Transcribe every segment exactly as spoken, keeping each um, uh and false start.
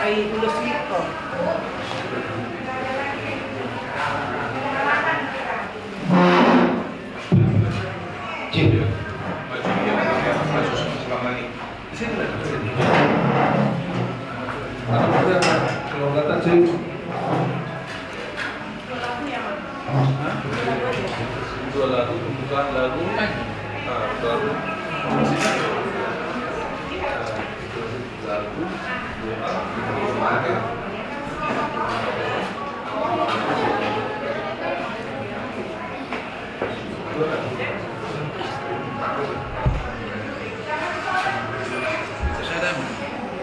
Ai ulos iko. Cih. Kalau kata, cih. Dua lagu, pembukaan lagu. Ah, dua lagu. Lagu, dua lagu.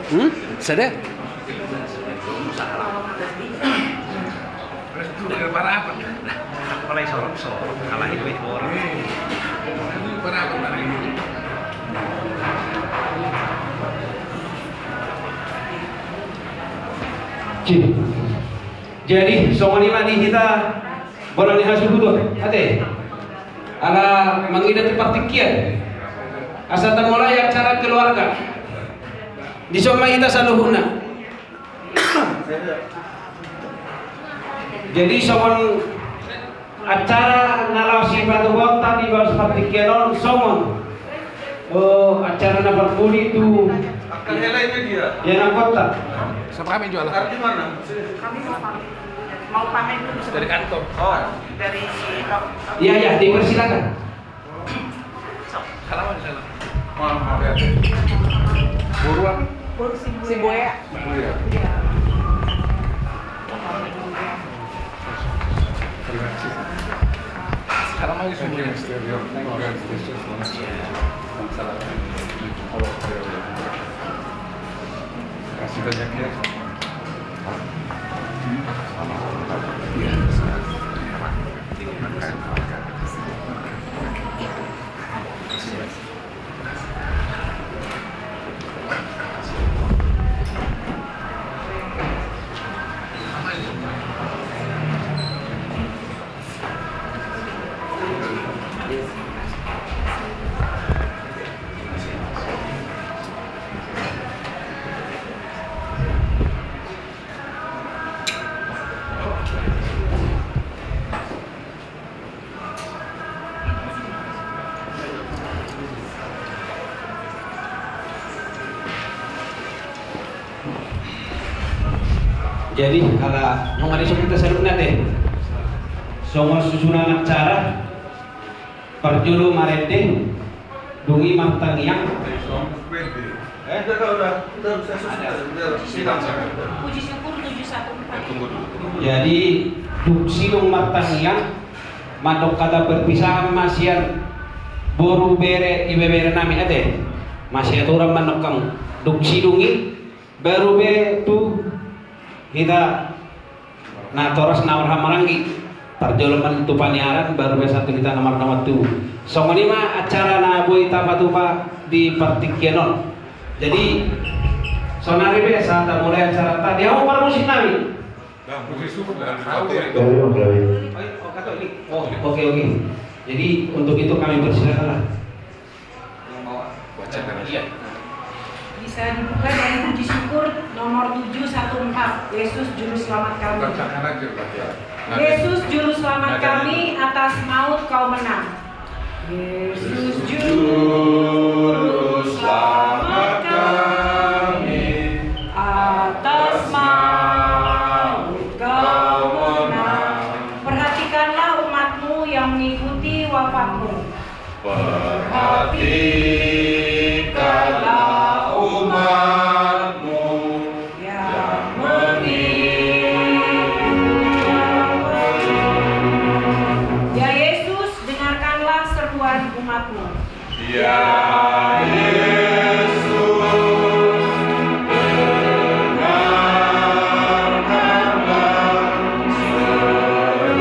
Hmm? Sada? Jadi songon i ma di hita, bola ni hasuhuton ate. Ala mangida tu partingkian, asa tamulai acara keluarga. Dison ma hita saluhutna. Jadi songon acara na laos sipatupaonta di bagas partingkian on songon, oh, acara na parpudi tu, angka hela i dia, ianakhonta. Sama kami jual. Arti mana? Kami mau pamit. Mau pamit dulu. Dari kantor. Oh. Dari, iya, iya, dipersilakan. Boru apa? Boru Sibuea. Sibuea. Sibuea. Terima kasih. Salam aja semua. Thank you, mister. Terima kasih. Salam. Terima kasih banyak ya. Jadi ala nunga dison hita saluhutna ate, songon susunan acara. Parjolo marende, dung i martangiang. Eh? Puji syukur tujuh satu empat. Jadi dung sidung martangiang, mandok hata perpisahan ma sian boru, bere, ibebere nami ate. Masiaturan mandok hamu. Dung sidung i baru be tu hita natoras na marhahamaranggi. Parjolo ma tu paniaran, baru be sahat tu hita na marnomor tubu. Songon i ma acara na boi tapatupa di partingkian on. Jadi saonari be sahat mulai acaranta, di hamu parmusik nami. Oh, oke, oke. Jadi untuk itu kami persilakan lah. Bisa dibuka dari puji syukur nomor tujuh satu empat, Yesus Juru Selamat Kami. Yesus Juru Selamat kami, atas maut Kau menang. Yesus Juru Selamat kami, atas maut Kau menang. Perhatikanlah umat-Mu yang mengikuti wafat-Mu. Perhatikanlah umat-Mu yang mengikuti. Ya Yesus, dengarkanlah seruan umat-Mu. Ya Yesus, dengarkanlah seruan.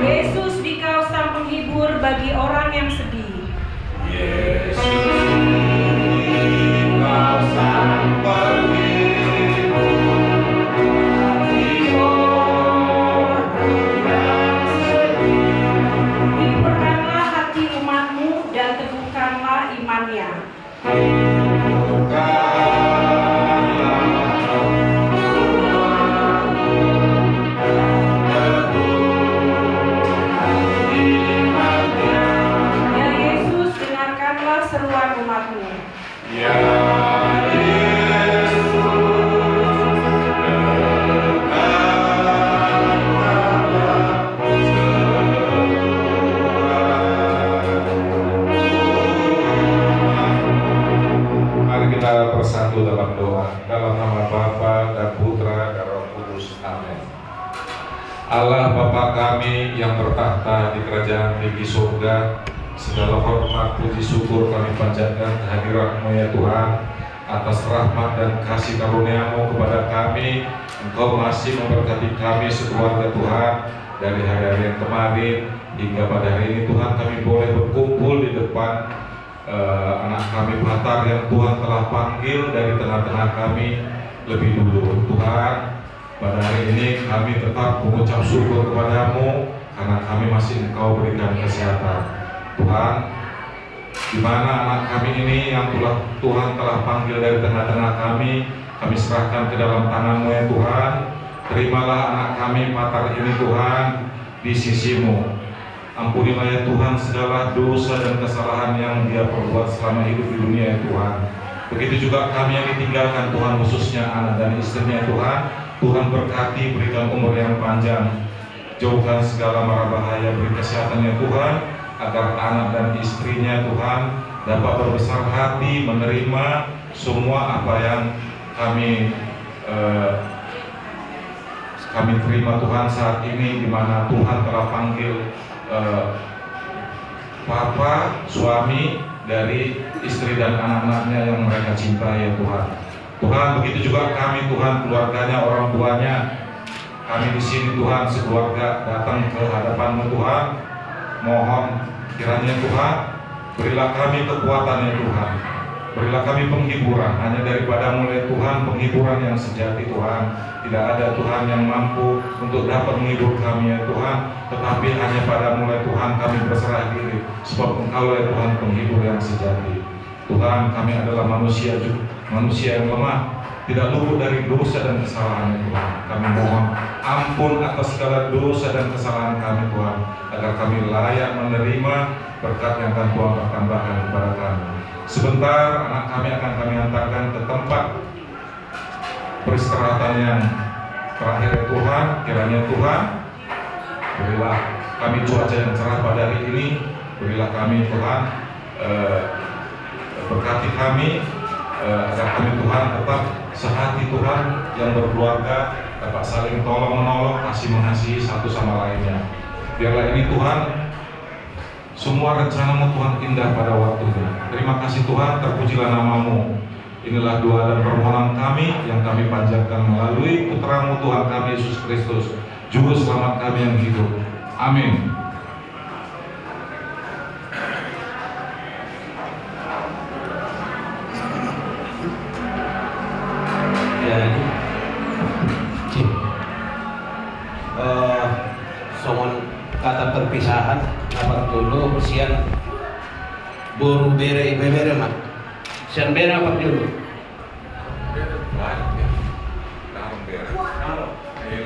Yesus, Dikau sang penghibur bagi orang yang sedih. Yesus, Dikau sang penghibur bagi orang yang sedih. Hiburkanlah hati umat-Mu dan teguhkan Ya Yesus, dengarkanlah seruan. Mari kita bersatu dalam doa. Dalam nama Bapa dan Putra dan Roh Kudus. Amin. Allah Bapa kami yang bertakhta di kerajaan tinggi surga, segala hormat, puji, syukur kami panjatkan kehadirat-Mu, ya Tuhan, atas rahmat dan kasih karunia-Mu kepada kami. Engkau masih memberkati kami sekeluarga, Tuhan, dari hari-hari yang kemarin hingga pada hari ini, Tuhan, kami boleh berkumpul di depan, eh, anak kami Patar yang Tuhan telah panggil dari tengah-tengah kami lebih dulu. Tuhan, pada hari ini kami tetap mengucap syukur kepada-Mu karena kami masih Engkau berikan kesehatan. Tuhan, di mana anak kami ini yang telah, Tuhan telah panggil dari tengah-tengah kami, kami serahkan ke dalam tangan-Mu, ya Tuhan. Terimalah anak kami Patar ini, Tuhan, di sisi-Mu. Ampunilah, ya Tuhan, segala dosa dan kesalahan yang dia perbuat selama hidup di dunia, ya Tuhan. Begitu juga kami yang ditinggalkan, Tuhan, khususnya anak dan istrinya, Tuhan. Tuhan berkati, berikan umur yang panjang. Jauhkan segala mara bahaya, beri kesehatan, ya Tuhan, agar anak dan istrinya, Tuhan, dapat berbesar hati menerima semua apa yang kami, eh, kami terima, Tuhan, saat ini, di mana Tuhan telah panggil, eh, papa, suami dari istri dan anak-anaknya yang mereka cintai, ya Tuhan. Tuhan, begitu juga kami, Tuhan, keluarganya, orang tuanya. Kami di sini, Tuhan, sekeluarga datang ke hadapan-Mu, Tuhan. Mohon kiranya, Tuhan, berilah kami kekuatan, ya Tuhan. Berilah kami penghiburan, hanya daripada-Mu, ya Tuhan, penghiburan yang sejati, Tuhan. Tidak ada, Tuhan, yang mampu untuk dapat menghibur kami, ya Tuhan. Tetapi hanya pada-Mu, ya Tuhan, kami berserah diri. Sebab Engkau, ya Tuhan, penghibur yang sejati. Tuhan, kami adalah manusia ju-, manusia yang lemah, tidak luput dari dosa dan kesalahan, ya Tuhan. Kami mohon ampun atas segala dosa dan kesalahan kami, Tuhan, agar kami layak menerima berkat yang akan Tuhan pertambahkan kepada kami. Sebentar, anak kami akan kami antarkan ke tempat peristirahatan yang terakhir, ya Tuhan. Kiranya, Tuhan, berilah kami cuaca yang cerah pada hari ini. Berilah kami, Tuhan, eh, berkati kami, eh, agar kami, Tuhan, tetap sehati, Tuhan, yang berkeluarga, dapat saling tolong-menolong, kasih-mengasihi satu sama lainnya. Biarlah ini, Tuhan, semua rencana-Mu, Tuhan, indah pada waktunya. Terima kasih, Tuhan, terpujilah nama-Mu. Inilah doa dan permohonan kami yang kami panjatkan melalui Putra-Mu, Tuhan kami, Yesus Kristus, Juru Selamat kami yang hidup. Amin. Ya, ini. Cih. Eh, songon kata perpisahan, apa dulu, sian boru, bere, ibebere ma. Sian bere apa dulu? Bere,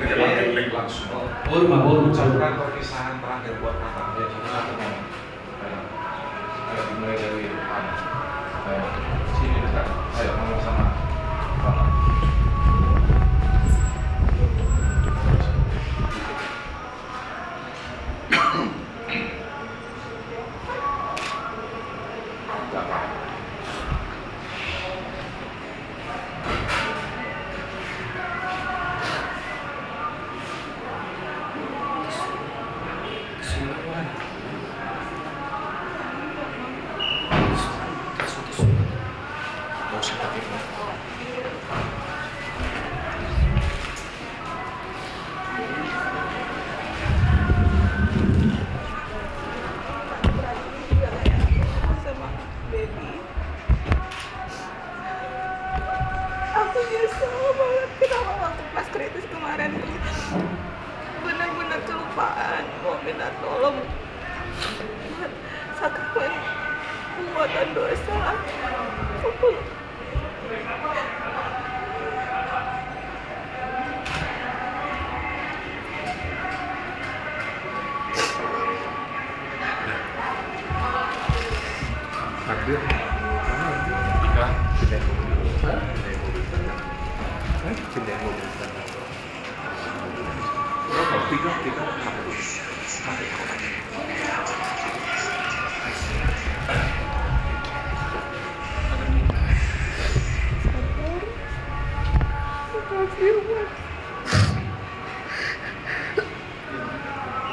bere. Boru ma, boru. Ucapkan perpisahan terakhir buat Patar. Ya, satu-satu, Bang. Ayo, dimulai dari depan. Ayo, sini dekat. Ayo, sama-sama. Sama baby. Aku nyesel banget kenapa waktu pas kritis kemarin tuh bener-bener kelupaan mau minta tolong buat sakramen penguatan dosa. Aku Takbir.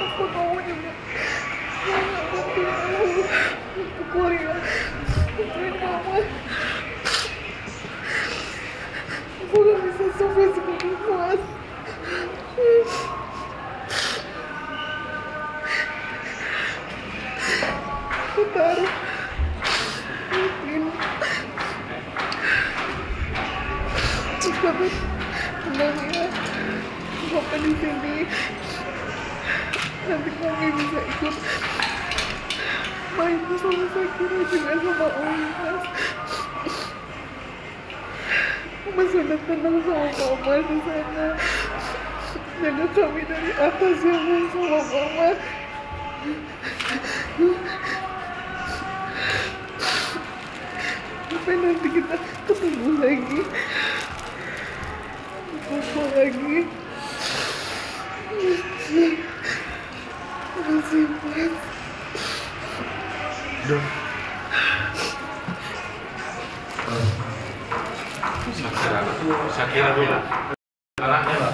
Apa maunya, Mak? Mama bantu aku untuk kuliah. Bantuin Mama. Aku gak bisa sampai sekolah, Mas. Aku taruh. Mungkin. Tapi tenang ya. Papa di sini. Nanti kami bisa ikut main sama Sakira juga sama Owi, Mas. Mama sudah tenang sama Mama di sana. Jaga kami dari atas ya, Mas, sama Mama. Sampai nanti kita ketemu lagi. Ketemu lagi. Makasih, Mas. Udah. Sakira, Sakira dulu. Anaknya, Pak.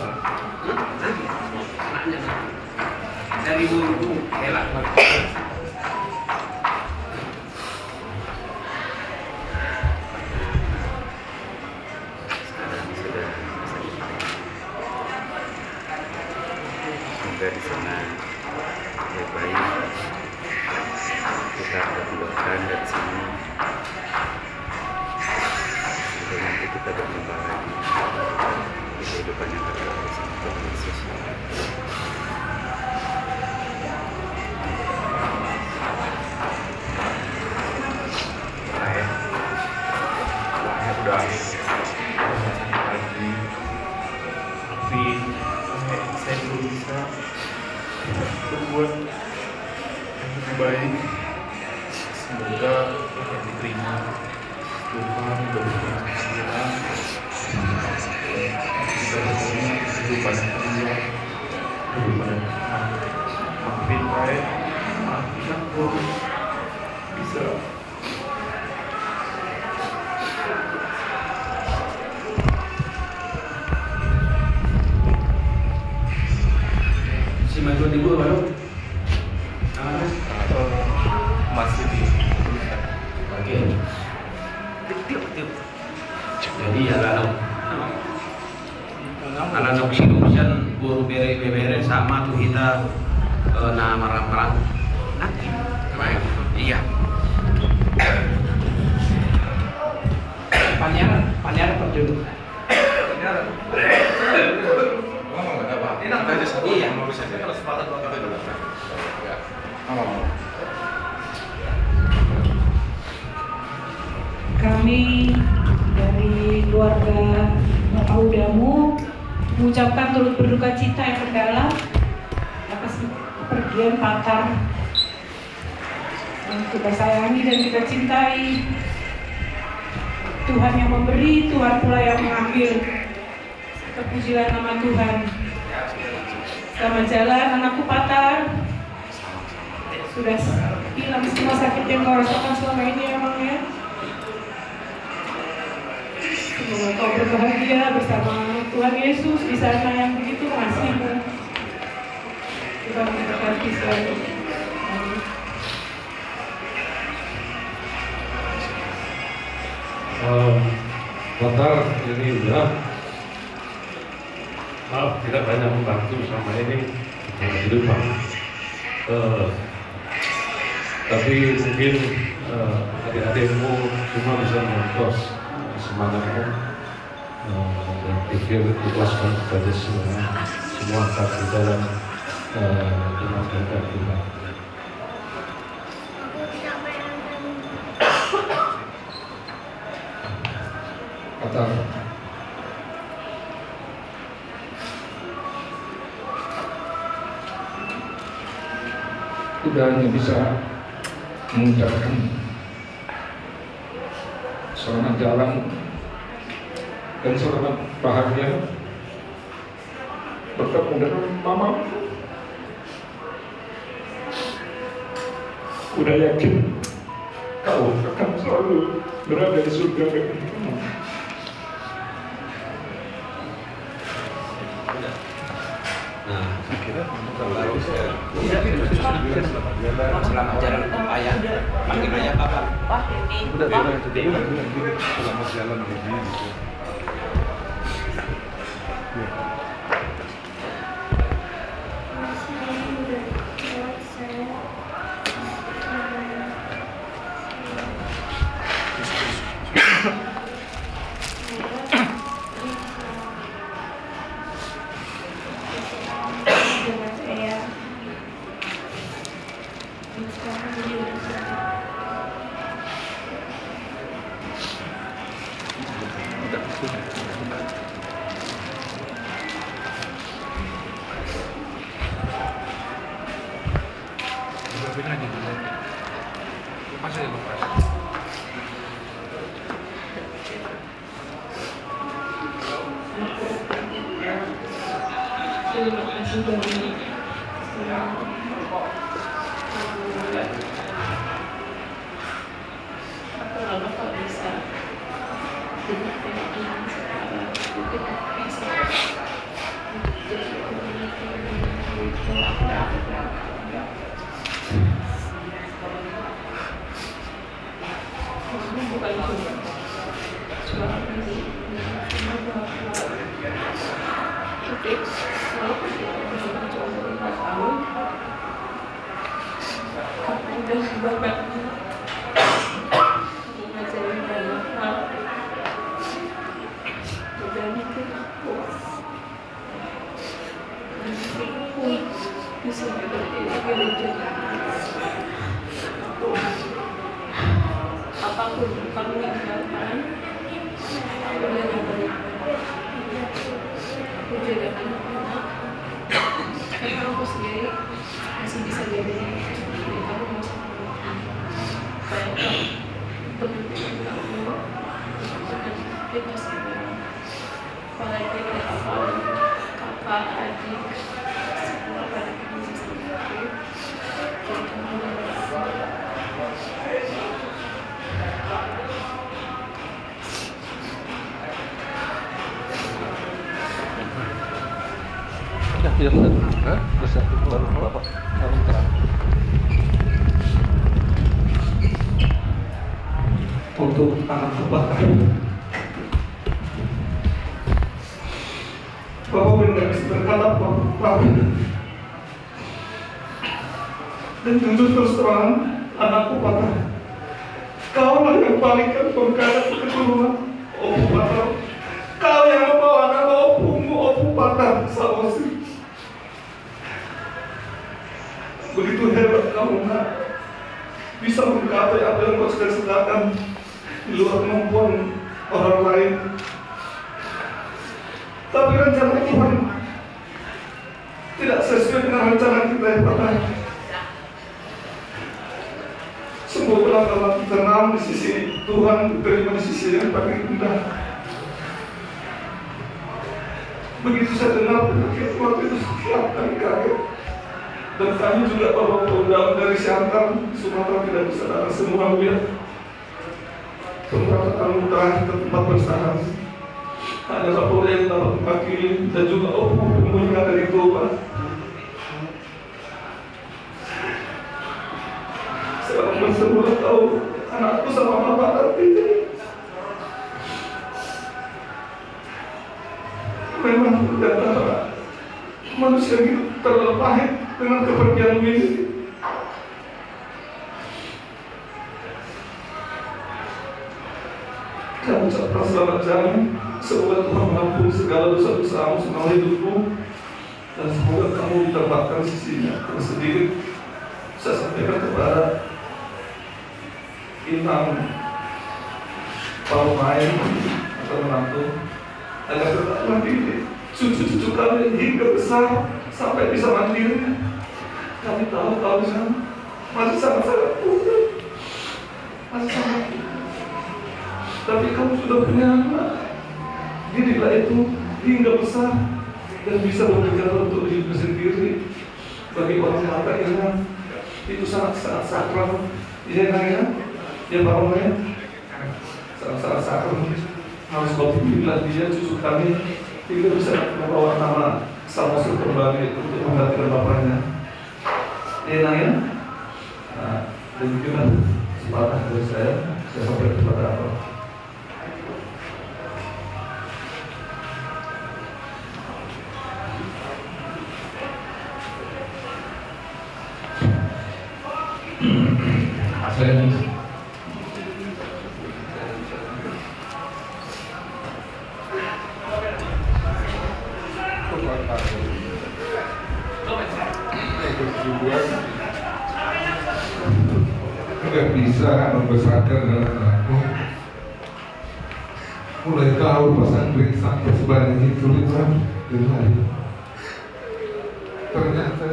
Anaknya, Pak. Dari dulu, Pak. Sekarang sudah bisa dipakai. Semoga di sana baik-baik. Kita akan mendoakan dari sini. Sampai nanti kita berjumpa lagi di kehidupan yang kekal bersama Tuhan Yesus. Udah. Udah. Pagi. Tapi saya, saya belum bisa berbuat yang lebih baik. Semoga yang diterima Tuhan, berkenan kita semua, kita semua hidup pada dia, hidup pada Tuhan. Maafin saya, maafin aku. Bisa. Si Matuan di gua, Bang. Apa? Masih di. Oke. Tiup, tiup. Jadi, ya, Bang. Ala naung sinusan boru bere, bebere sama tu hita, eh, na marhahamaranggi. Nanti. Iya. Paniaran, paniaran perjodohan. Iya. Kami dari keluarga Muka Udamu mengucapkan turut berduka cita yang mendalam atas kepergian Patar yang kita sayangi dan kita cintai. Tuhan yang memberi, Tuhan pula yang mengambil. Terpujilah nama Tuhan. Selamat jalan, anakku Patar. Sudah hilang semua sakit yang kau rasakan selama ini, ya, Mang, ya. Semoga kau berbahagia bersama Tuhan Yesus di sana yang begitu mengasihimu. Tuhan memberkati selalu. Amin. Eh, Patar, ini udah. Maaf, tidak banyak membantu selama ini dalam kehidupan. Eh, tapi mungkin, eh, adik-adikmu semua bisa menontos, eh, semangatmu. Eh, dan pikir ikhlaskan kepada semua, semua akan berjalan, eh, dengan kehendak Tuhan. Kata Uda hanya bisa mengucapkan Selamat jalan dan selamat bahagia bertemu dengan mama. Udah yakin kau akan selalu berada di surga dengan mama. Nah, selamat jalan untuk ayah. Panggil ayah apa? Pak. Udah, udah, udah. Selamat jalan, Bibi. Iya. Apapun kamu tinggalkan, aku jaga baik-baik. Aku jaga anak-anak. Karena aku sendiri masih bisa jaga diri sendiri. Kamu nggak usah khawatir. Bayangkan, teman-teman kamu, teman-teman kita semua. Apalagi ada abang, kakak, adik, semua pada kami sendiri. Jadi, kamu jangan. Udah, iya, benar. Hah? Bisa. Baru Bapak. Baru terang. Untuk anak Bapak. Bapak benar bisa berkata apa-apa. Dan jujur terus terang, anakku Patar. Kaulah yang palingkan pengkadap keturunan, Ompu Patar. Kau yang membawa nama ompumu, Ompu Patar Saosi. Begitu hebat kamu, Nak. Bisa menggapai apa yang kau cita-citakan di luar kemampuan orang lain. Tapi rencana Tuhan tidak sesuai dengan rencana kita, ya, Patar. Sungguh berat kalau kita tenang di sisi Tuhan, diterima di sisi yang paling indah. Begitu saya dengar penyakit waktu itu, sangat kami kaget. Dan kami juga, Bapak, undangan dari Siantar, Sumatera, tidak bisa datang semua, Bu, ya. Tempat kami terakhir ke tempat bersaham. Hanya Bapak yang dapat mewakili dan juga ompu-ompu yang ada di Toba. Sebab semua tahu anakku sama Bapak nanti. Memang ternyata manusia itu terlalu pahit dengan kepergianmu ini. Kami ucapkan selamat jalan. Semoga Tuhan mengampuni segala dosa-dosamu selama hidupmu. Dan semoga kamu ditempatkan di sisinya. Sedikit saya sampaikan kepada inang parumaen atau menantu, agar tetap mendidik cucu-cucu kami hingga besar sampai bisa mandiri. Kami tahu kau di sana masih sangat-sangat muda. Masih sangat muda. Tapi kamu sudah punya anak. Didiklah itu hingga besar dan bisa berbicara untuk dirinya sendiri. Bagi orang Batak ini, itu sangat-sangat sakral. Iya, Nang, ya? Ya, Pak Om, ya? Sangat-sangat sakral. Harus kau pimpinlah dia, cucu kami, hingga bisa membawa nama Samosir kembali untuk menggantikan bapaknya. Iya, Nang, ya? Nah, demikianlah sepatah dari saya. Saya sampaikan kepada Abang. Tidak bisa membesarkan anak-anakmu. Mulai kau pasang ring sampai sebanyak itu, lima, lima hari. Ternyata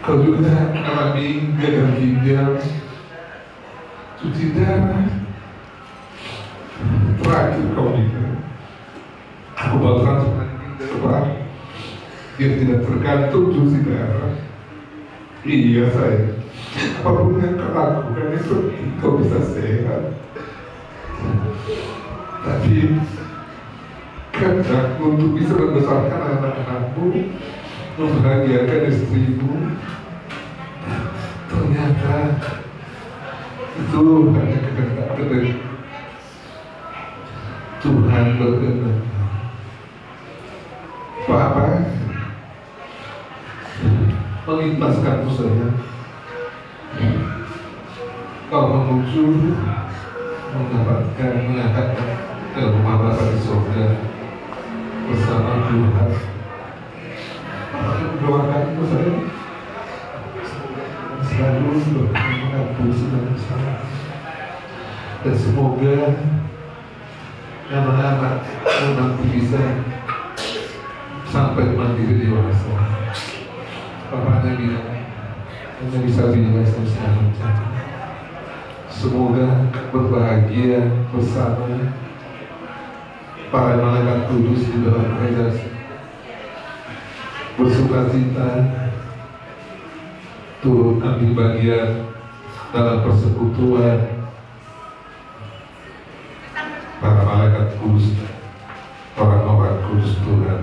kau juga mengalami gagal ginjal, cuci darah. Terakhir kau minta aku mau transplantasi darah, Pak, biar tidak tergantung cuci darah. Iya, sayang. Apapun yang kau lakukan, yang penting kau bisa sehat. Tapi kadang untuk bisa membesarkan anak-anakmu, membahagiakan istrimu, ternyata itu hanya kehendak dari Tuhan berkehendak. Papa mengikhlaskanmu saja. Kau menuju mendapatkan, mengangkat ke rumah Bapa di surga bersama Tuhan. Papa mendoakanmu saja. Selalu berkenan dengan fungsi dan usaha. Dan semoga lama-lama kau nanti bisa sampai mandiri dewasa. Papanya bilang, hanya bisa bilang sama segala macam. Semoga berbahagia bersama para malaikat kudus di dalam kerajaan. Bersukacita, turut ambil bagian dalam persekutuan para malaikat kudus, orang-orang kudus Tuhan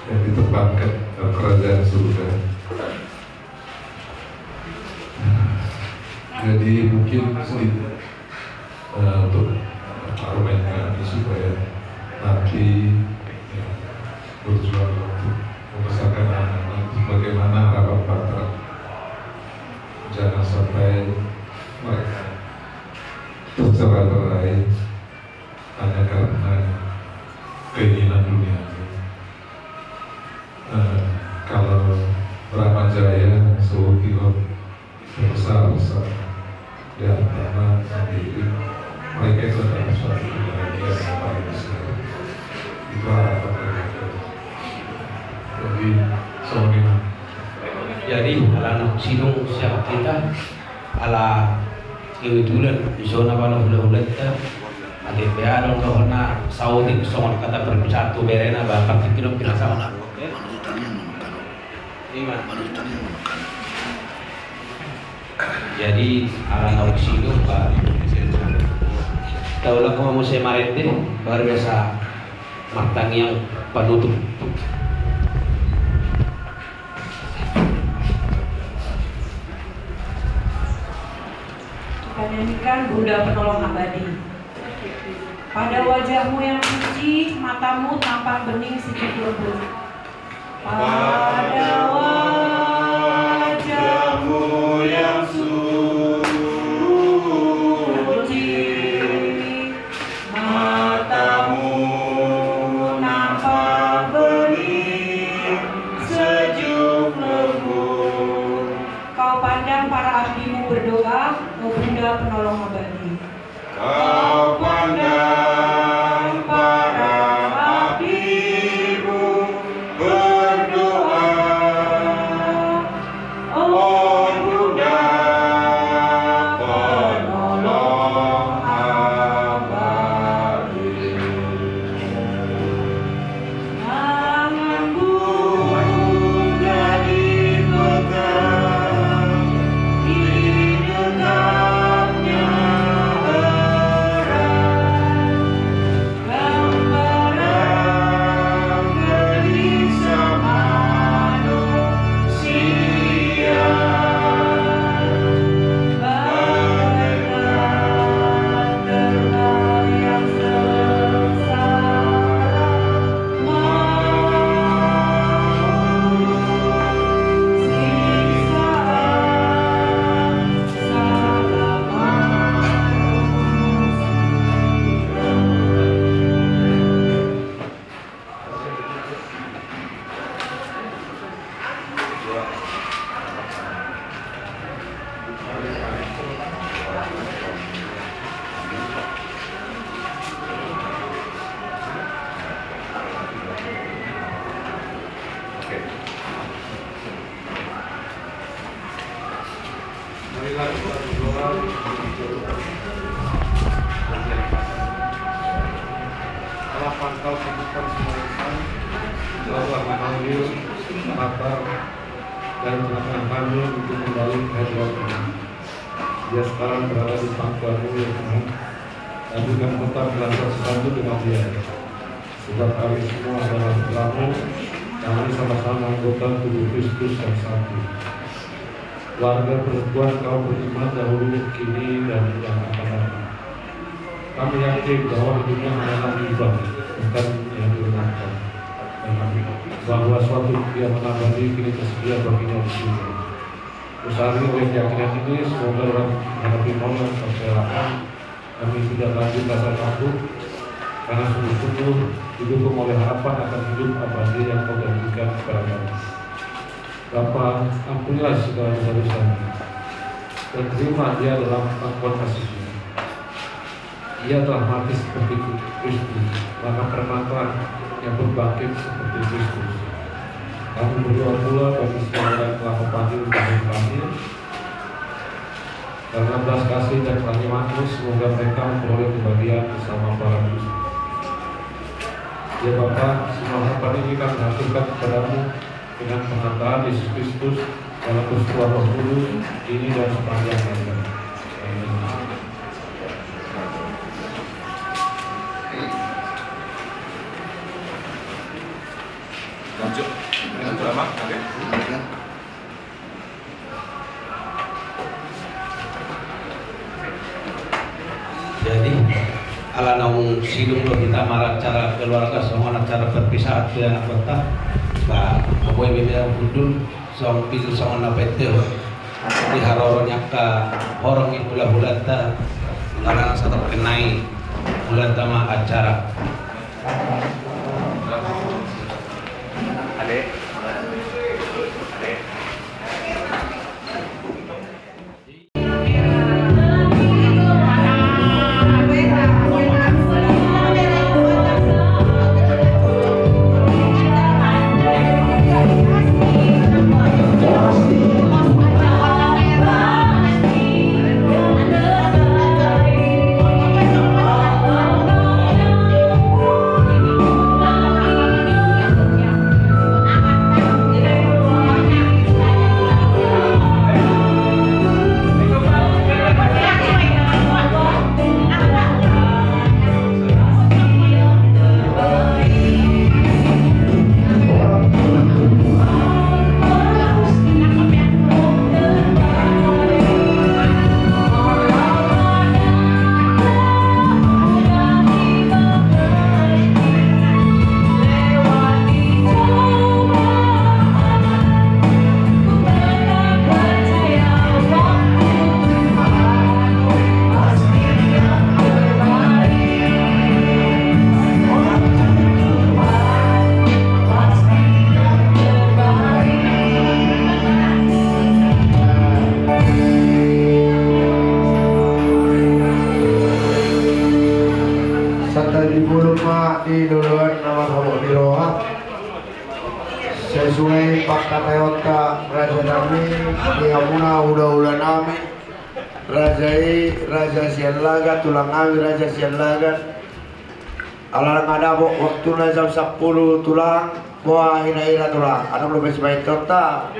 yang ditempatkan dalam kerajaan surga. Jadi mungkin sedikit, eh, untuk, eh, argumen kami supaya nanti, ya, berjuang untuk membesarkan anak-anak bagaimana harapan Batak. Jangan sampai mereka tercerai-berai hanya karena keinginan dunia. Eh, kalau Brahma Jaya, Solo Tirot, besar, besar di antara sendiri, mereka itu adalah suatu kebahagiaan yang paling besar. Itu harapan mereka. Jadi, songon i ma. Jadi, ala naung sidung siap hita, ala ingkon tulan, di zona bana hula-hulanta, ate pe adong dohot na saotik songon kata perpisahan tu berena, ba, partingki do pirasaon. Ima. Jadi, ala naung sidung, ba, taulak ma muse marende, baru biasa martangiang panutup. Kita nyanyikan Bunda Penolong Abadi. Pada wajahmu yang suci, matamu tampak bening sejuk lembut. Pada wajahmu yang suci, matamu nampak bening sejuk lembut. Kau pandang para abdimu berdoa, O Bunda Penolong Abadi. Kau pandang para abdimu berdoa, O Bunda Penolong Telah pangkal kehidupan semua insan, Allah mengambil mata dari tengah-tengah kami untuk kembali ke hadirat-Mu. Dia sekarang berada di pangkuanmu, ya Tuhan. Tapi kami tetap merasa satu dengan dia. Sebab kami semua adalah putra-Mu, kami sama-sama anggota tubuh Kristus yang satu. Warga persekutuan kaum beriman dahulu, kini, dan yang akan datang. Kami yakin bahwa hidupnya hanyalah hibah, bukan yang dibenarkan. Dan bahwa suatu yang menambah diri kini tersedia baginya di surga. Kusari oleh keyakinan ini, semoga dalam menghadapi maut dan perserakah, kami tidak lagi merasa takut, karena sungguh-sungguh didukung oleh harapan akan hidup abadi yang Kau janjikan kepada kami. Bapa, ampunilah segala dosa-dosa kami, dan terima Dia dalam pangkuan kasih-Mu. Ia telah mati seperti Kristus, maka perkenankanlah Ia pun bangkit seperti Kristus. Kami berdoa pula bagi semua orang yang telah memanggil kami, karena belas kasih dan rahmat-Mu, semoga mereka memperoleh kebahagiaan bersama para kudus. Ya Bapa, semua harapan ini kami haturkan kepada-Mu dengan pengantaran Yesus Kristus dalam persekutuan Roh Kudus, kini dan sepanjang masa. Amin. Lanjut. Lanjut, Amang. Oke. Jadi, ala naung sidung do hita maracara keluarga, songon acara perpisahan tu anak banta, ba, boi be bere hundul, songon pitu, songon na pete, di haroro ni angka horong ni hulahulanta, karena satu kenai hulanta ma acara. Ade. Ade. Santabi bolon ma di loloan na marhabot ni roha. Sesuai pangkataionta raja nami, di hamuna hulahula nami, raja i, Raja Siallagan, tulang nami, Raja Siallagan. Ala nga dapot waktuna jam sampulu tulang, boha hira-hira tulang, adong dope sipaintonta.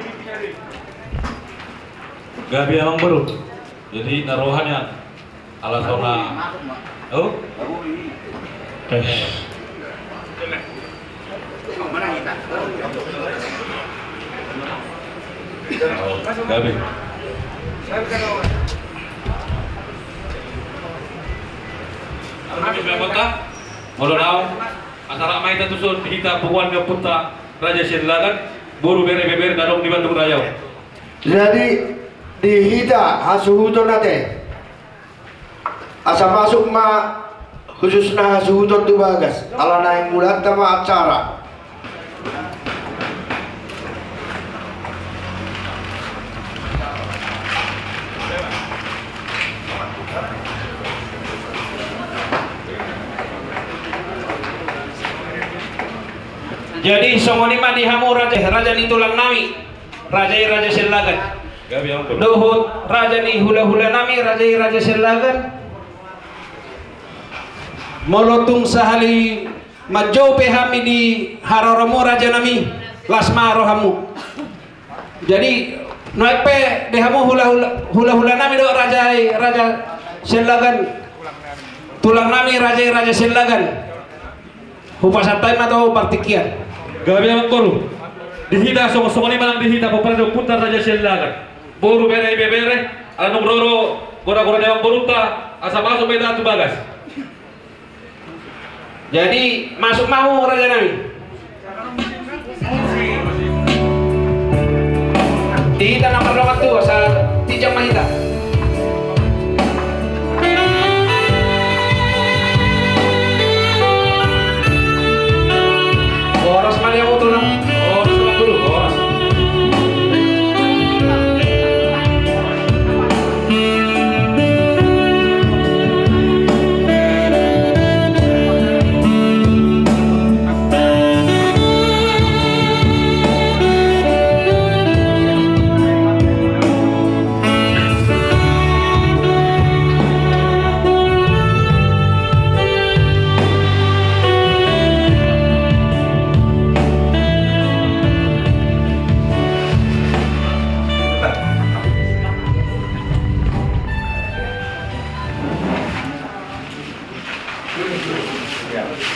Gabe amang boru. Jadi na roha nian. Ala sona. Oh? Eh. Gabe. Molo naung acara ma hita tuson di hita punguan ni ompunta Raja Siallagan, boru, bere, ibebere na adong di Bandung Raya on. Jadi di hita hasuhuton ate. Asa masuk ma khususna hasuhuton tu bagas, ala naeng mulanta ma acara. Jadi songon i ma di hamu raja, raja ni tulang nami, raja i Raja Siallagan. Dohot raja ni hulahulanami, raja i Raja Siallagan. Molo tung sahali manjou pe hami di haroromu rajanami, las ma rohamu. Jadi nuaeng pe di hamu hulahula, hulahulanami dohot raja i Raja Siallagan, tulangnami raja i Raja Siallagan. Hupasahat hami ma tu partingkian. Gabe amang boru. Di hita songon, songon i ma nang di hita pomparan ni ompunta Raja Siallagan. Boru, bere, ibebere, ala nunga ro do goragora ni amang borunta, asa masuk ma hita tu bagas. Jadi masuk ma hamu rajanami. Di hita na mardongan tu asa tinjak ma hita. Horas ma di hamu tulang. Horas ma tulang, horas.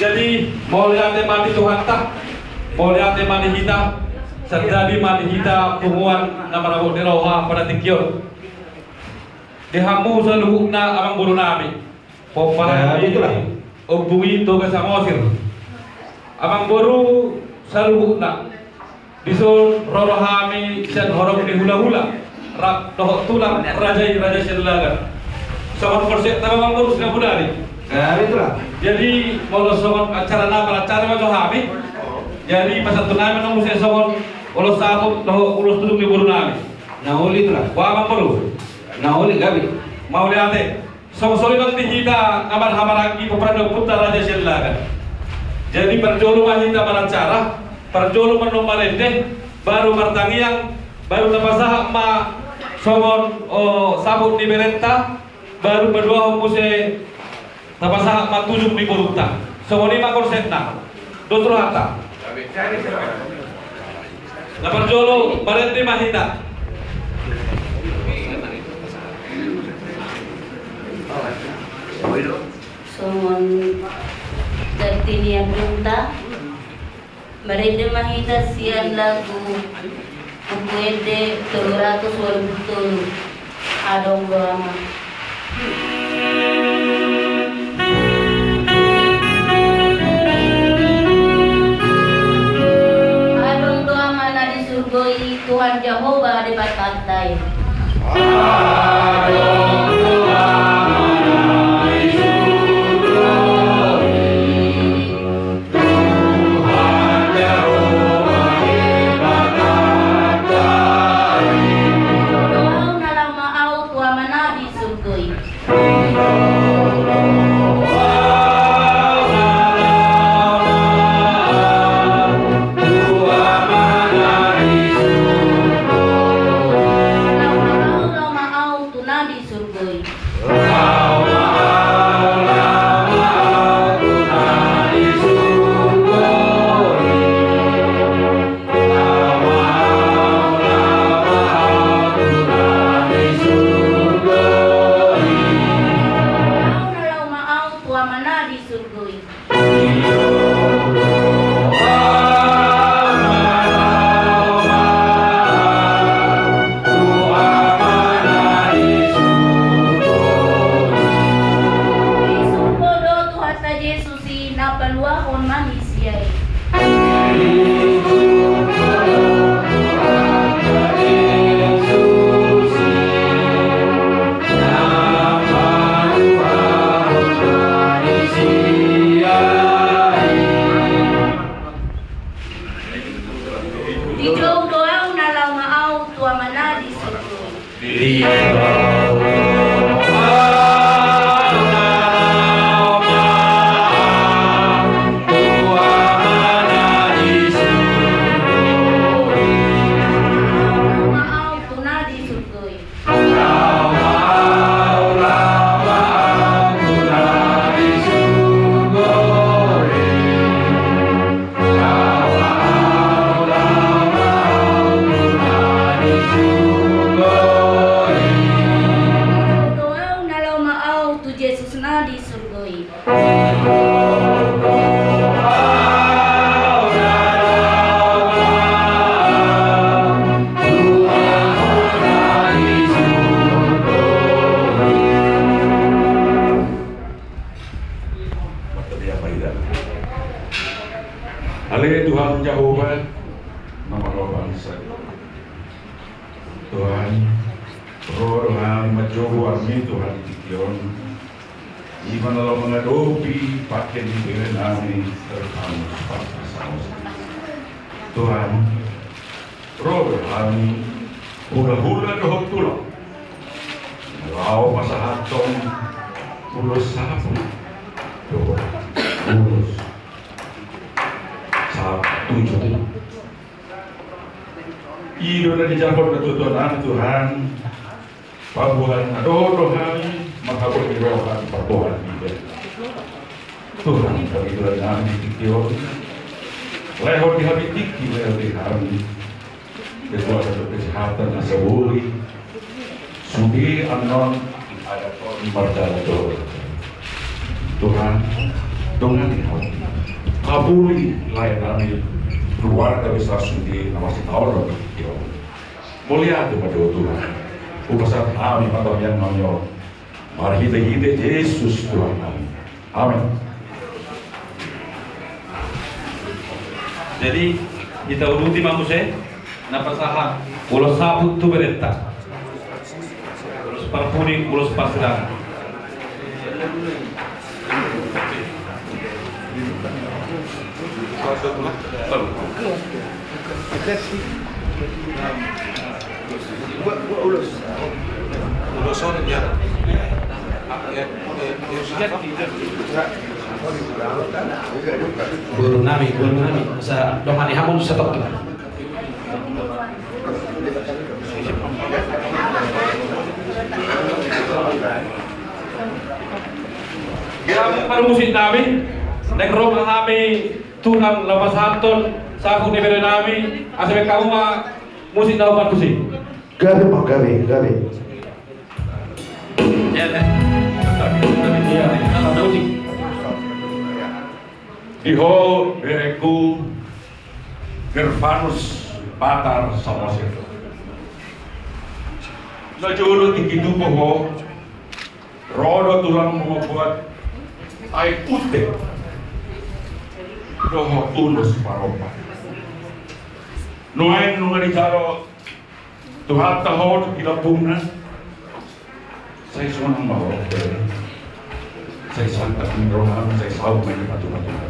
Jadi mauliate ma di Tuhanta, mauliate ma di hita, santabi ma di hita punguan na marhabot ni roha pada tingki on. Di hamu saluhutna amang borunami, pomparan ni Ompu i Toga Samosir. Amang boru saluhutna, dison ro do hami sian horong ni hulahula rap dohot tulang raja i Raja Siallagan. Songon konsepta ma amang boru, sinamudari. Jadi molo songon acara na maracara ma jo hami. Jadi pasahaton nami ma muse songon ulos saput dohot ulos tulung ni borunami. Na uli tulang. Boha amang boru? Na uli gabe. Mauliate. Songon i nang di hita na marhahamaranggi pomparan ni ompunta Raja Siallagan. Jadi parjolo ma hita maracara, parjolo ma annon marende, baru martangiang, baru tapasahat ma songon saput ni berenta, baru paduahon muse tapasahat ma tulung ni borunta. Songon i ma konsepna. Dos rohanta. Na parjolo marende ma hita. Songon jati ni andungta, marende ma hita sian lagu Buku Ende tolu ratus walu pulu tolu. Adong do Ama. Adong do Ama na di surgo i, Tuhan Jahowa Debatanta i. Adong do Ama na di surgo i. Tuhan Jahowa Debatanta i. Doaon na laho ma au tu Ama na di surgo i. Laho ma au, laho ma au tu na di surgo i. Laho ma au tu Ama na di surgo i. di surgo i. Ale Tuhan Jahowa, na mangalo bangsa. Tuhan, ro do hami manjou goarMi Tuhan di tingki on. I ma na laho mangadopi pangke ni berenami Stefanus Patar Samosir. Tuhan, ro do hami hulahula dohot tulang laho pasahathon ulos sapu dohot ulos sahat tu jolo. I do na dijalo na tuatua nami Tuhan. Paboa na dohot do hami manghaposi roha ni parboahan i. Tuhan, hami Tuhan nami di tingki on. Lehon di hami tingki, lehon di hami kekuatan dohot kesehatan asa boi sude annon adat on marjalan jolo. Tuhan, dongani hami. Habuli lae nami keluarga besar sude na masitaon di tingki on. Mauliate ma di Ho Tuhan. Hupasahat hami ma tamiang nami on marhitehite Jesus Tuhan nami. Amen. Jadi, hita uduti ma muse na pasahat ulos sapu tu berenta. Ulos parpudi, ulos parsirangan. Boru nami, boru nami, sa dongani hamu satok. Ia, parmusik nami, naeng ro ma hami Tuhan laho pasahathon sapu ni bere nami, asa baen hamu ma musik na hombar tusi. Gabe ma, gabe, gabe. Ia, ia, musik. Di ho berengku Gervanus Patar Samosir. Na jolo tingki tubu ho, ro do tulangmu mamboan aek unte dohot ulos parompa. Nuaeng nunga dijalo Tuhanta ho di lambungna. Sai sonang ma ho. Sai santak ni roham, sai saut ma i patupa-tupa.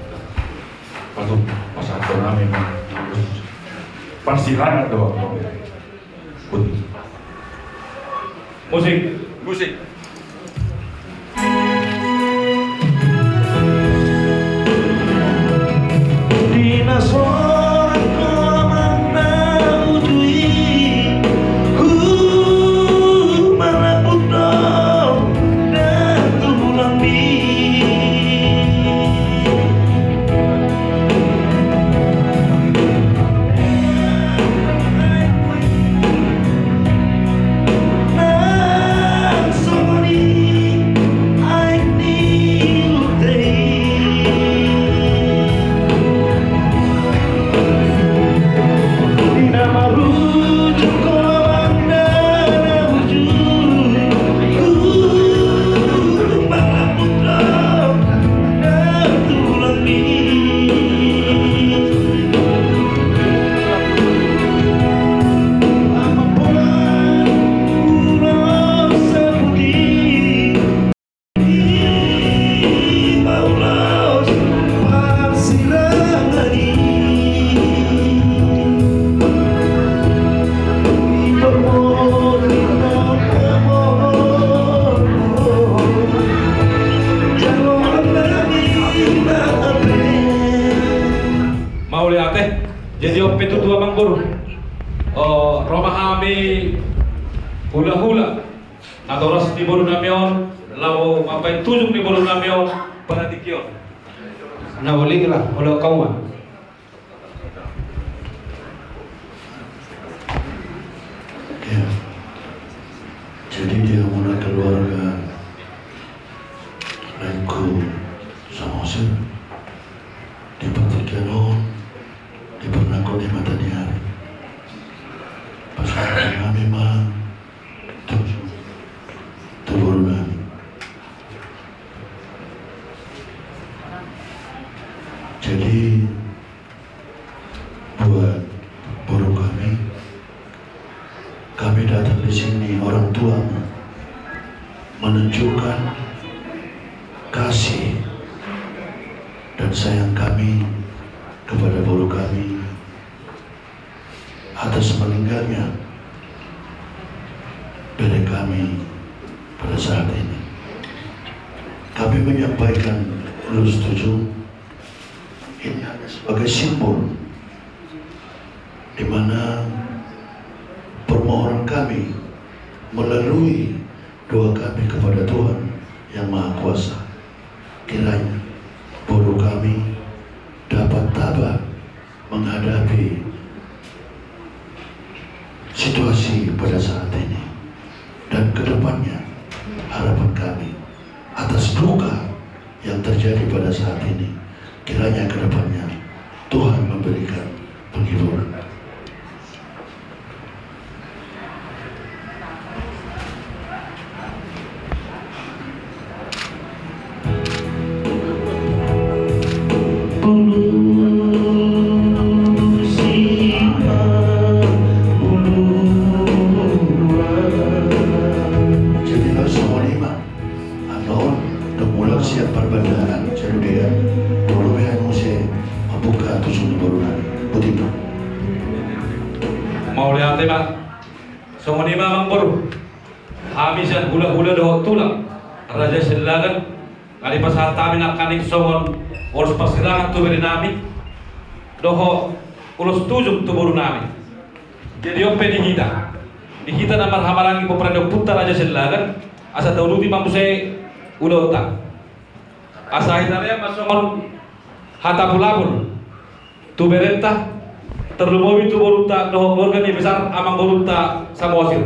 Patupa, pasahathon nami ma. Parsirangan do ho. Musik. Musik. Di na sorang ho amang na uju i, humalaput do na tulang i. Mauliate. Jadi on pe tutu amang boru. O, ro ma hami hulahula natoras ni boru nami on, laho mambaen tujung ni boru nami on, pada tingki on. Na uli lah, olo kau ma. Ya. Jadi di hamuna keluarga Jadi, buat boru kami, kami datang di sini, orang tuamu, menunjukkan kasih dan sayang kami kepada boru kami atas meninggalnya bere kami pada saat ini. Kami menyampaikan ulos tujuh ini hanya sebagai simbol di mana permohonan kami melalui doa kami kepada Tuhan Yang Maha Kuasa. Kiranya boru kami dapat tabah menghadapi situasi pada saat ini. Dan ke depannya, harapan kami atas duka yang terjadi pada saat ini, kiranya ke depannya Tuhan memberikan penghiburan. Jadi, laos songon i ma. Antong, dung mulak sian parbadaan, jadi dia, boru be anu muse mambuka tuson ni boru nami. Boti ma. Mauliate ma. Songon i ma, amang boru. Hami sian hulahula dohot tulang Raja Silagan, nga dipasahat hami nangkaning songon ulos parsirangan tu bere nami dohot ulos tujung tu boru nami. Jadi on pe di hita, di hita na marhahamaranggi pomparan ni ompunta Raja Silagan, asa tauduti ma muse ulaonta. Asa hita lean ma songon hata pulapul tu berenta, tarlumobi tu borunta dohot keluarga ni besar amang borunta Samosir.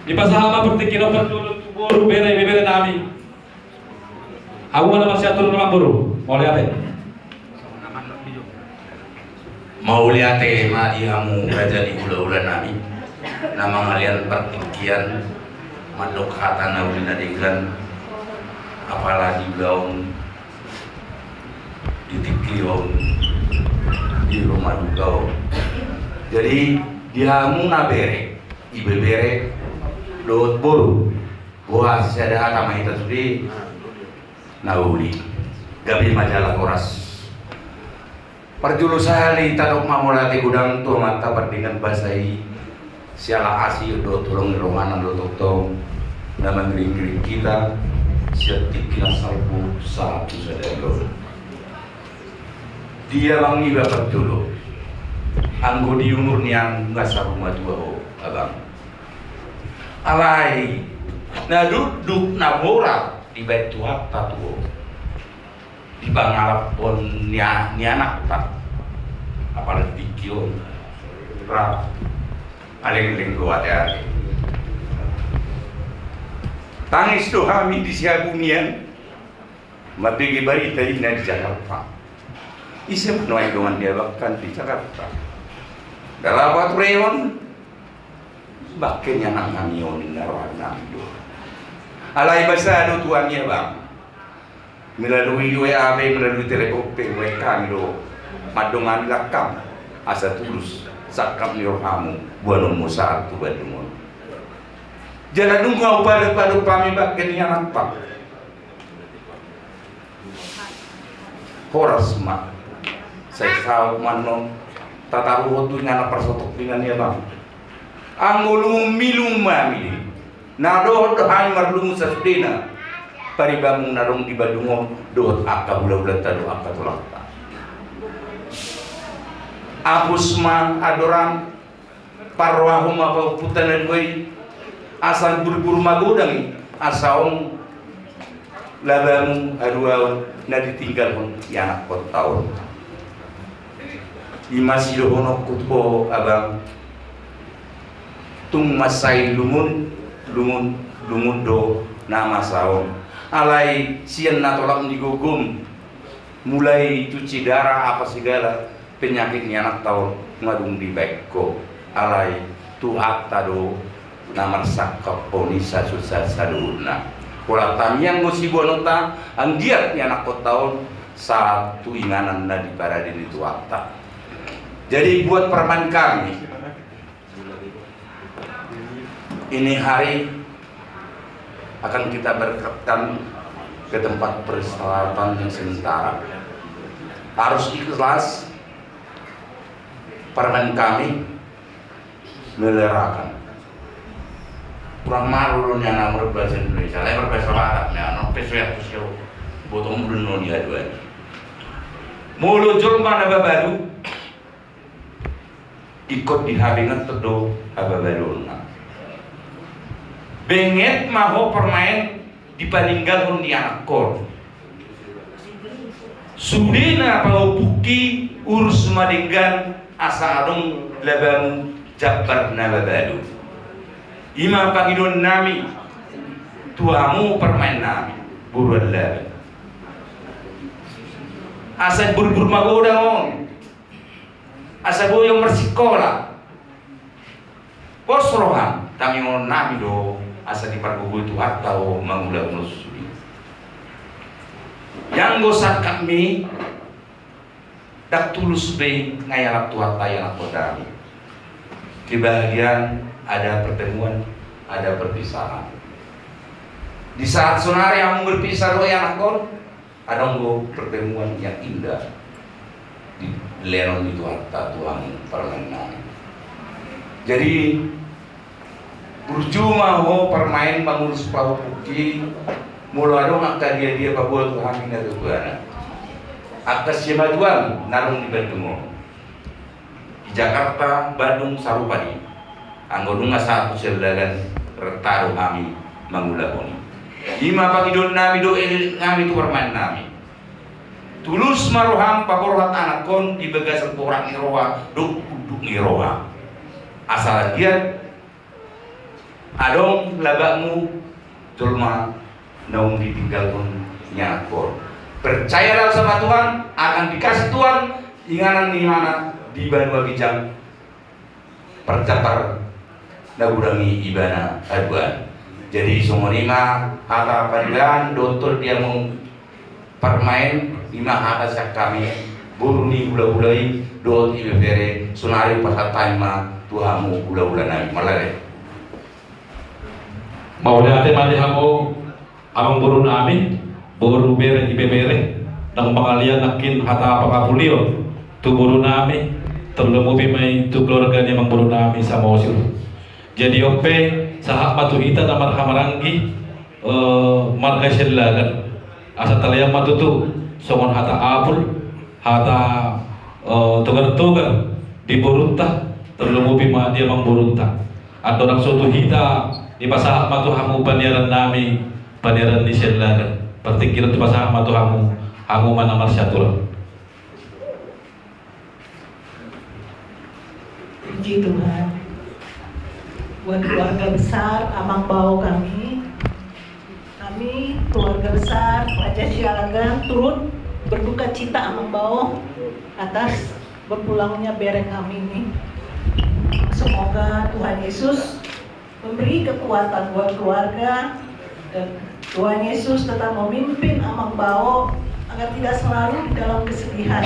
Dipasahat ma partingkian on parjolo tu boru, bere, ibebere nami. Hamu ma na marsiatur, amang boru. Mauliate. Mauliate ma di hamu raja ni hulahula nami na mangalean partingkian mandok hata na uli na denggan, apala di ulaon, di tingki on, di rumah duka on. Jadi, di hamu na bere, ibebere dohot boru, boha, sada hata ma hita sude na uli. Gabe ma jala horas. Parjolo sahali tadok ma mauliate godang tu Amanta pardenggan basa i, siala asi dohot holong ni rohana do tongtong na mangiringiring hita sian tingki na salpu sahat tu sadari on. Di abang niba parjolo, anggo di umur nian nga saur matua ho, abang. Alai na dukduk na borat dibaen Tuhanta tu ho di pangalap on ni a-, ni anakta. Apala di tingki on, ra, alengleng do ateate. Tangis do hami di Sihabungian mambege barita i na di Jakarta. Ise ma nuaeng dongan ni abang kan di Jakarta? Ndang laho paturehon bangke ni anak nami on, ninna roha nami do. Alai basa do tu hami, abang. Melalui W A pe, melalui telepon pe, hubaen hami do mandongani langkam asa tulus sangkap ni rohamu boanonmu sahat tu Bandung on. Jala nunga hupadopadopi hami bangke ni anakta. Horas ma. Sai saut ma annon tataruhon tu inganan parsotopingan i, abang. Anggo lungunmi, lungunmi, na dohot do hami marlungun sasudena paribanmu na adong di Bandung on dohot angka hulahulanta dohot angka tulangta. Apus ma andorang, parrohahon ma pahompunta na dua i, asa burbur magodang i, asa ong labamu haduaon na ditinggalhon ianakkonta on. I ma sidohononku tu ho, abang. Tung mansai lungun, lungun, lungun do na masa on. Alai sian na tolap ni gogom, mulai cuci darah apa segala, penyakit ni anakta on nga dung dibaen ho. Alai Tuhanta do na marsangkaphon i sasusah saluhutna. Pola tamiang do siboanonta, anggiat ianakkonta on sahat tu inganan na diparade ni Tuhanta. Jadi buat parumaen kami, ini hari akan kita berangkatkan ke tempat peristirahatnya sementara. Harus ikhlas parumaen kami, melerakan. Kurang malu do nian ahu marbahasa Indonesia, alai marbahasa Batak nian, on pe so ianggo sian botomu do nian i aduan. Molo jolma na babalu, ingkon dihabengeton do hababaluonna. Benget ma ho parumaen dipaninggalhon ni anakkon. Sude na pahompungki, urus ma denggan asa adong labamu jambar na babalu. I ma pangidoannami tu hamu parumaennami, boru Allagan. Asa borbor magodang on. Asa boi on marsikola. Pos roham, tamiangonnami do asa dipargogoi Tuhanta ho mangulahon sude. Ianggo sangkapmi, ndang tulus be nga ialap Tuhanta ianakkonnami. Kebahagiaan ada pertemuan, ada perpisahan. Di saat sonari hamu berpisah dohot ianakkon, adong do pertemuan yang indah di lehonon ni Tuhanta tu hamu parumaennami. Jadi burju ma ho parumaen mangurus pahompungki, molo adong angka dia-dia paboa tu hami natuatuana. Angka siamatuam na adong di Bandung on. Di Jakarta, Bandung, sarupa do i. Anggo nunga sahat tu Sellagan, renta do hami mangulahon i. I ma pangidoannami dohot elekeleknami tu parumaennami. Tulus ma roham paborhat anakkon di bagasan borat ni roha dohot unduk ni roha. Asa anggiat adong labamu jolma naung ditinggalhon ni anakkon. Percaya dalam sama Tuhan, akan dikasih Tuhan inganan ni ibana di banua ginjang, parjambar na godang i ibana aduan. Jadi songon i ma hata pariban dohot tol dia mau parumaen, i ma hata sian hami, boru ni hulahula i dohot ibebere, sonari pasahat hami ma tu hamu hulahula nami. Mauliate. Mauliate ma di hamu amangboru nami, boru, bere, ibebere, ndang mangalian nangkin hata pangapulion tu boru nami, tarlumobi ma i tu keluarga ni amangboru nami Samosir. Jadi on pe sahat ma tu hita na marhahamaranggi, eh, marga Sellagan. Asa talean ma tutu songon hata apul, hata, eh, togar-togar di borunta, tarlumobi ma di amangborunta. Andorang so tu hita, dipasahat ma tu hamu paniaran nami, paniaran ni Sellagan. Partingkian dipasahat ma tu hamu, hamu ma na marsiatur. Puji Tuhan. Buat keluarga besar Amang Bao kami, kami keluarga besar Raja Sialagan turut berduka cita Amang Bao atas berpulangnya bere kami ini. Semoga Tuhan Yesus memberi kekuatan buat keluarga, dan Tuhan Yesus tetap memimpin Amang Bao agar tidak selalu di dalam kesedihan.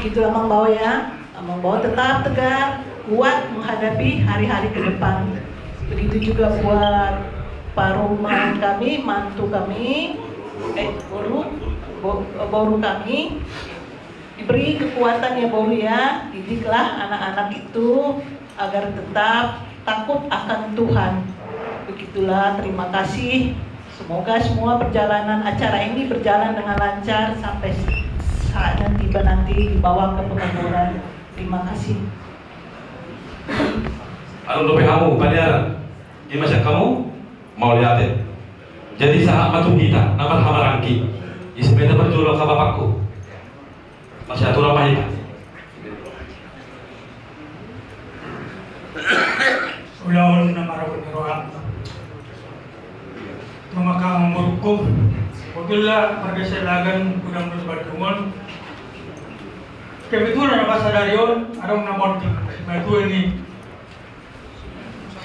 Gitu, Amang Bao, ya. Amang Bao tetap tegar, kuat menghadapi hari-hari ke depan. Begitu juga buat parumaen kami, mantu kami, eh, boru, bo-, boru kami. Diberi kekuatan ya, boru, ya, didiklah anak-anak itu agar tetap takut akan Tuhan. Begitulah, terima kasih. Semoga semua perjalanan acara ini berjalan dengan lancar sampai saatnya tiba nanti dibawa ke pekuburan. Terima kasih. Anu dope hamu paniaran, ima siap kamu, mauliate. Jadi sahat ma tu hita na marhahamaranggi, isi ma hita parjolo angka bapakku. Masiaturan ma hita. Ulaon na marhabot ni roha. Maka amangborungku, betul lah marga Sialagan, godang dos Bandung on. Kebetulan pas sadari on adong na monding, matua ni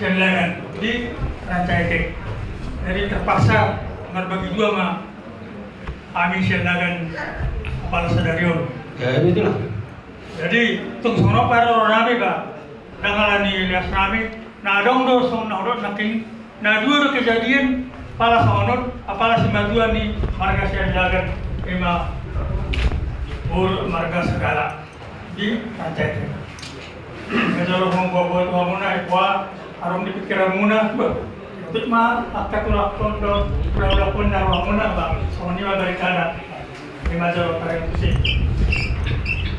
Sialagan di Rancaikek. Jadi terpaksa Marbagi dua ma hami sian Lagan apala sadari on. Ya, itulah. Jadi tung songon on pe rohanami ba, ndang ala ni leasnami, na adong do songon na hudok nangkin, na dua do kejadian apala songon on, apala simatua ni marga Sianjagan, ima boru marga Sagala. Di Raja i. Jadi kalau mau bawa-bawa tu hamuna, eh, wah, harum di pikiranmuna. Bah, itu mah, angka tulak pon do, tulak pon nyawa muna, bah. Songon i ma dari kada. Ima jolo paling pusing.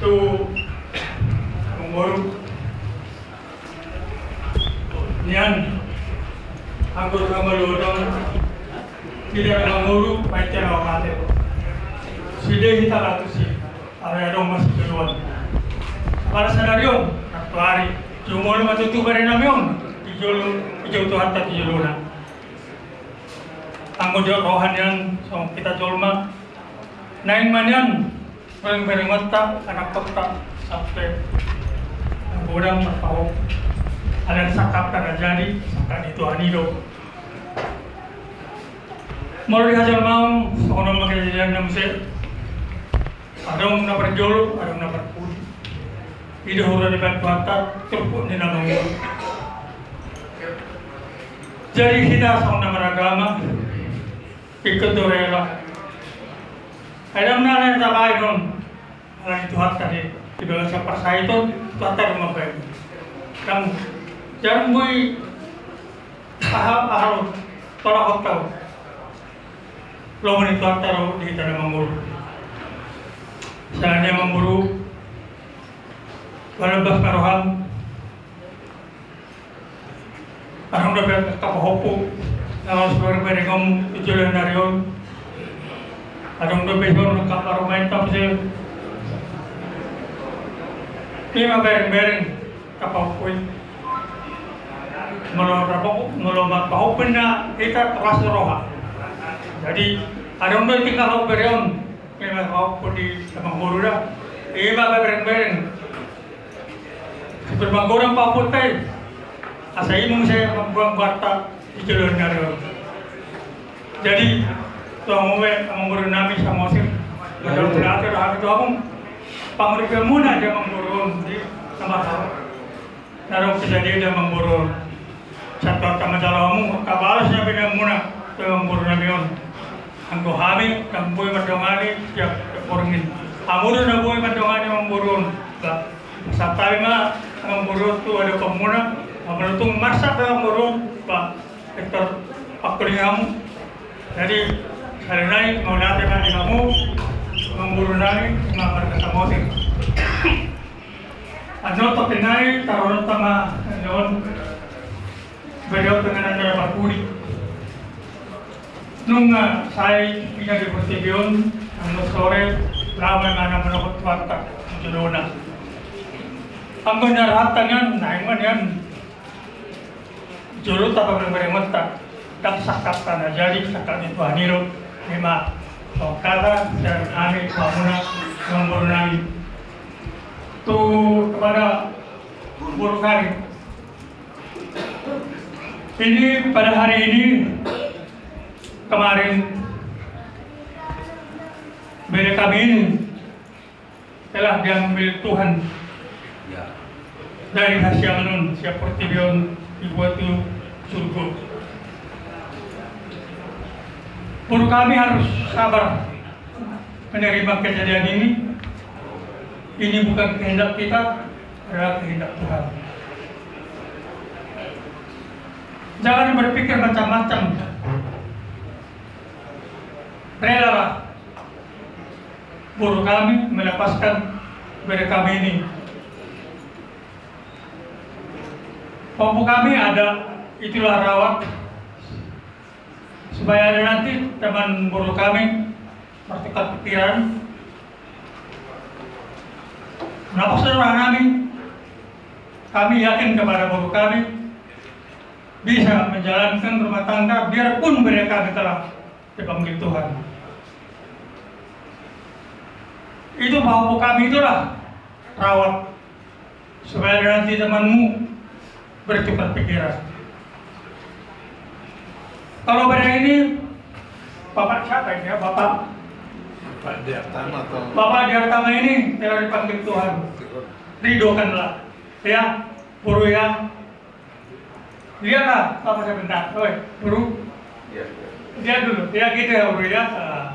Tu, mangolu. Nian, anggo tu hamaluon on, tidak ada mangolu, baik tidak mati. Sudah kita ratusi. Alai adong ma sijoloan. Apala sadari on, nantoari, jumolo ma tutu barenami on, di jolo, di jolo Tuhanta di jolona. Anggo di roha nian, songon hita jolma, naeng ma nian, bereng-berengonta, anakkonta, sampe, godang marpaho. Alai sangkap na jadi, sangkap ni Tuhan i do. Molo di hajolmaon, songon on ma kejadianna muse. Adong na parjolo, adong na parpudi. I do hurang dibaen Tuhanta, turpuk ni na mangolu. Jadi hita songon na maragama, ingkon do rela. Ai ndang na lain tabaen on. Alai Tuhanta di, di bagasan parsahiton, Tuhanta do mambaen. Ndang, jarang boi Aha, aha, tolak hot kau. Lomo ni Tuhanta do di hita na mangolu. Sahali ni mangolu, balbas ma roham. Adong dope angka pahompu na laos bereng-bereng on di joloan ni ari on. Adong dope songon angka parumaen tamu se. Ima bereng-bereng. Angka pahompu i. Molo marpahompu, molo marpahompu na hita, keras roha. Jadi adong do tinggal pahompu on, memang pahompu di na mangolu da. Ima bereng-bereng. Super manggodang pahompu tai. Asa imum saya mambuang barta di joloan ni ari on. Jadi, tu hamu pe, amangboru nami Samosir. Mauliate do hami tu hamu. Panguripanmuna di amangboru on di na marhaha. Na adong kejadian di amangboru on. Sahat tu angka manjalo hamu, angka balos na binaenmuna tu amangboru nami on. Anggo hami, na boi mandongani, tiap, tiap borngin. Hamu do na boi mandongani amangboru on. Ba, sahat hami ma amangboru on tu adopanmuna, molo tung marsak do amangboru on, ba, Hektor, pakkuling hamu. Jadi, sahali nai, mauliate ma di hamu, amangboru nami, ma marga Samosir. Annon tongkin nai, taruhon tama, annon, beliau dengan anda dapat pulih. Nunga sae tingki na di portibi on, annon sore, laho ma imana manohot Tuhanta, jolona. Anggo na rohanta nian, naeng ma nian. Jolo tapabereng-berengonta, ndang sangkapta na jadi, sangkap ni Tuhan i do, ima, tongkata, dan hami, pamuna, amangboru nami. Tu kepada boru kami. Ini pada hari ini, kemarin, bere kami ini telah diambil Tuhan dari hasiangan on, sian portibi on dibuat tu surgo. Boru kami harus sabar menerima kejadian ini. Ini bukan kehendak kita, adalah kehendak Tuhan. Jangan berpikir macam-macam. Relalah boru kami melepaskan bere kami ini. Pahompu kami ada, itulah rawat. Supaya ada nanti teman boru kami bertukar pikiran. Kenapa saudara kami? Kami yakin kepada boru kami bisa menjalankan rumah tangga, biarpun bere kami telah dipanggil Tuhan. Itu pahompu kami itulah rawat, supaya nanti temanmu bertukar pikiran. Kalau bere ini Bapak siapa ini ya, Bapak? Pak Diartama atau Bapak Diartama ini telah dipanggil Tuhan. Ridhokanlah. Ya, Guru ya. Lihatlah, Bapak sebentar. Oi, Guru. Lihat dulu. Ya, gitu ya, Guru ya. Eh,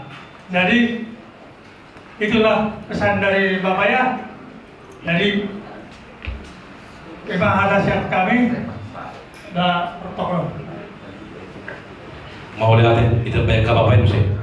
jadi, itulah pesan dari Bapak ya. Jadi, terima kasih kami. Nah, protokol. Mauliate, ita baen ka Bapak i muse.